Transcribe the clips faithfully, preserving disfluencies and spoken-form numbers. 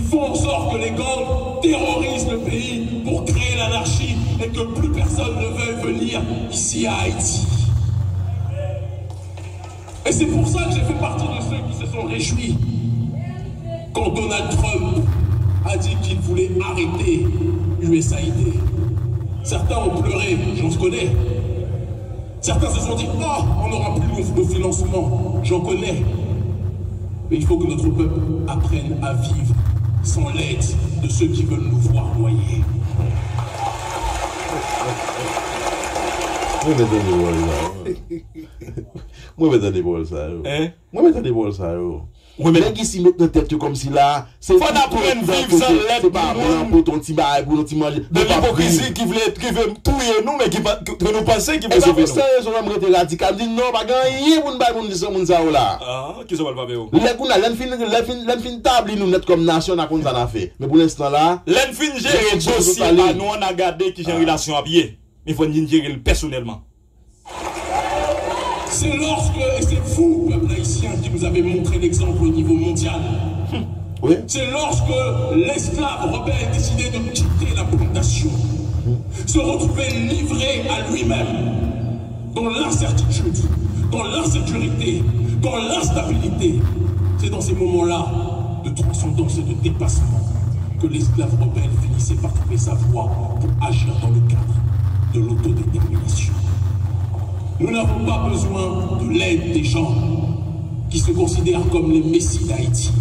font en sorte que les gangs terrorisent le pays pour créer l'anarchie et que plus personne ne veuille venir ici à Haïti. Et c'est pour ça que j'ai fait partie de ceux qui se sont réjouis quand Donald Trump a dit qu'il voulait arrêter U S A I D. Certains ont pleuré, j'en connais. Certains se sont dit, oh, on n'aura plus de financement, j'en connais. Mais il faut que notre peuple apprenne à vivre sans l'aide de ceux qui veulent nous voir noyés. Mwen mèt tande pawòl sa yo. Mwen mèt tande pawòl sa yo. Mwen mèt tande pawòl sa yo. Nèg isi met nan tèt yo kòmsi la se Fò n aprann viv san lèd moun. Se pa blan pou ton ti bagay pou yon ti manje. De lipokrizi ki vle ki vle touye nou men ki pa- ke nou panse ki vle E sa sove fè nou. Serye sou lè m rete radikal m di non pa gen anyen pou n bay moun di san moun sa yo la. Ah, kisa w pral frape yo? Lè kounye a lè n fin lè n fin lè n fin tabli nou nèt kòm nasyon n a konn sa n a fè men pou lenstan la Lè n fin jere dosye pa nou an n a gade kijan relasyon ap ye. Men fò n vin jere l pèsonèlman. C'est lorsque, et c'est vous, peuple haïtien, qui nous avez montré l'exemple au niveau mondial. C'est lorsque l'esclave rebelle décidait de quitter la plantation, se retrouver livré à lui-même, dans l'incertitude, dans l'insécurité, dans l'instabilité. C'est dans ces moments-là de transcendance et de dépassement que l'esclave rebelle finissait par trouver sa voie pour agir dans le cadre de l'autodétermination. Nous n'avons pas besoin de l'aide des gens qui se considèrent comme les messies d'Haïti.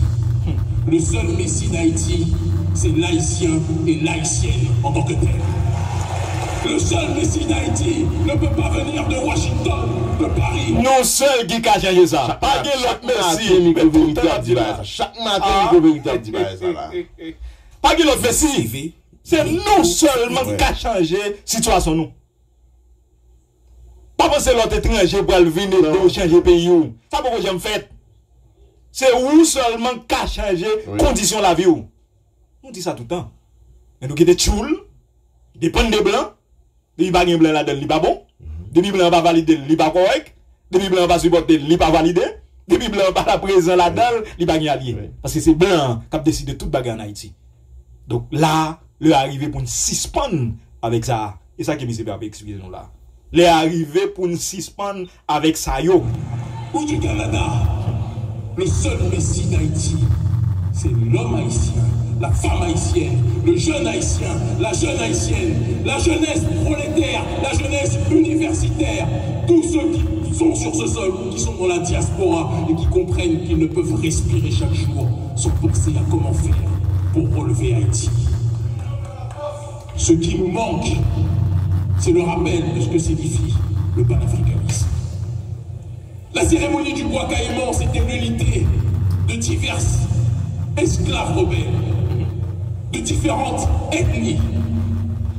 Le seul messie d'Haïti, c'est l'haïtien et l'haïtienne en tant que tel. Le seul messie d'Haïti ne peut pas venir de Washington, de Paris. Nou sèl ki ka chanje sa. Pa gen lòt mesi. Men tout tan n ap di la. Chak maten Rico Verite ap di bagay sa la. Pa gen lòt mesi. Se nou sèlman k ka chanje sitiyasyon nou. Pa panse lòt etranje pral vin ede w chanje peyi w. Sa poko janm fèt. Se ou sèlman k ka chanje kondisyon lavi w. Nou di sa tout tan. Men nou kite tchoul depann de blan. Depi pa gen blan ladan l, li pa bon. Depi blan an pa valide l, li pa kòrèk. Depi blan an pa sipòte l, li pa valide. Depi blan an pa la prezan ladan l, li pa gen alye. Paske se blan an k ap deside tout bagay ann Ayiti. Donk la, lè a rive pou n sispann avèk sa a. E sa ke misye ap eksplike nou la. Lè a rive pou n sispann avèk sa yo. Ou du Canada, le seul messie d'Haïti, c'est l'homme haïtien, la femme haïtienne, le jeune haïtien, la jeune haïtienne, la jeunesse prolétaire, la jeunesse universitaire, tous ceux qui sont sur ce sol, qui sont dans la diaspora et qui comprennent qu'ils ne peuvent respirer chaque jour sans penser à comment faire pour relever Haïti. Ce qui nous manque, c'est le rappel de ce que signifie le panafricanisme. La cérémonie du bois caïman, c'était l'unité de divers esclaves rebelles, de différentes ethnies,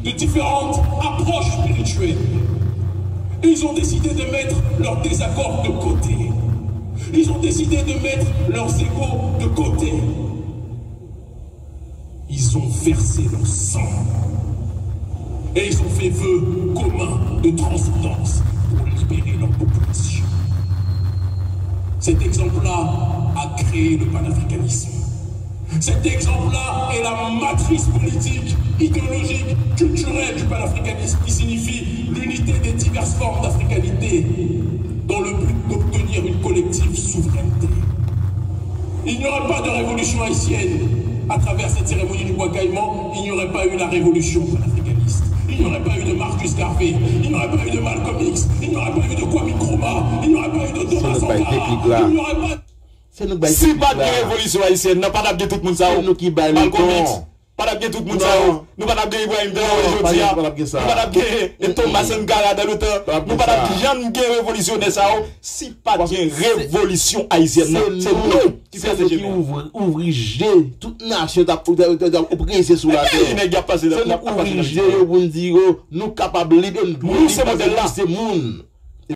de différentes approches spirituelles. Et ils ont décidé de mettre leurs désaccords de côté. Ils ont décidé de mettre leurs égos de côté. Ils ont versé leur sang. Et ils ont fait vœu commun de transcendance pour libérer leur population. Cet exemple-là a créé le panafricanisme. Cet exemple-là est la matrice politique, idéologique, culturelle du panafricanisme qui signifie l'unité des diverses formes d'africanité dans le but d'obtenir une collective souveraineté. Il n'y aurait pas de révolution haïtienne à travers cette cérémonie du bois caïman, il n'y aurait pas eu la révolution panafricaniste. Il n'y aurait pas eu de Marcus Garvey, il n'y aurait pas eu de Malcolm X, il n'y aurait pas eu de Kwame Nkrumah, il n'y aurait pas eu de Thomas Sankara, il n'y aurait pas Se nou k bay teknik la. Si pa t gen revolisyon ayisyèn nan, pa t ap gen tout moun sa yo. Se nou ki bay letan. Malcolm X, pa t ap gen tout moun sa yo. Nou pa t ap gen Ibrahim Traoré jodi a. Nou pa t ap gen Thomas Sankara dans le temps. Nou pa t ap janm gen revolisyonè sa yo si pa t gen revolisyon ayisyèn nan. Se nou ki pwoteje nou. Se nou ki ouvri je tout nasyon t ap oprese sou latè. Se nou k ouvri je yo pou n di yo nou kapab lib e n dwe lib paske nou se moun.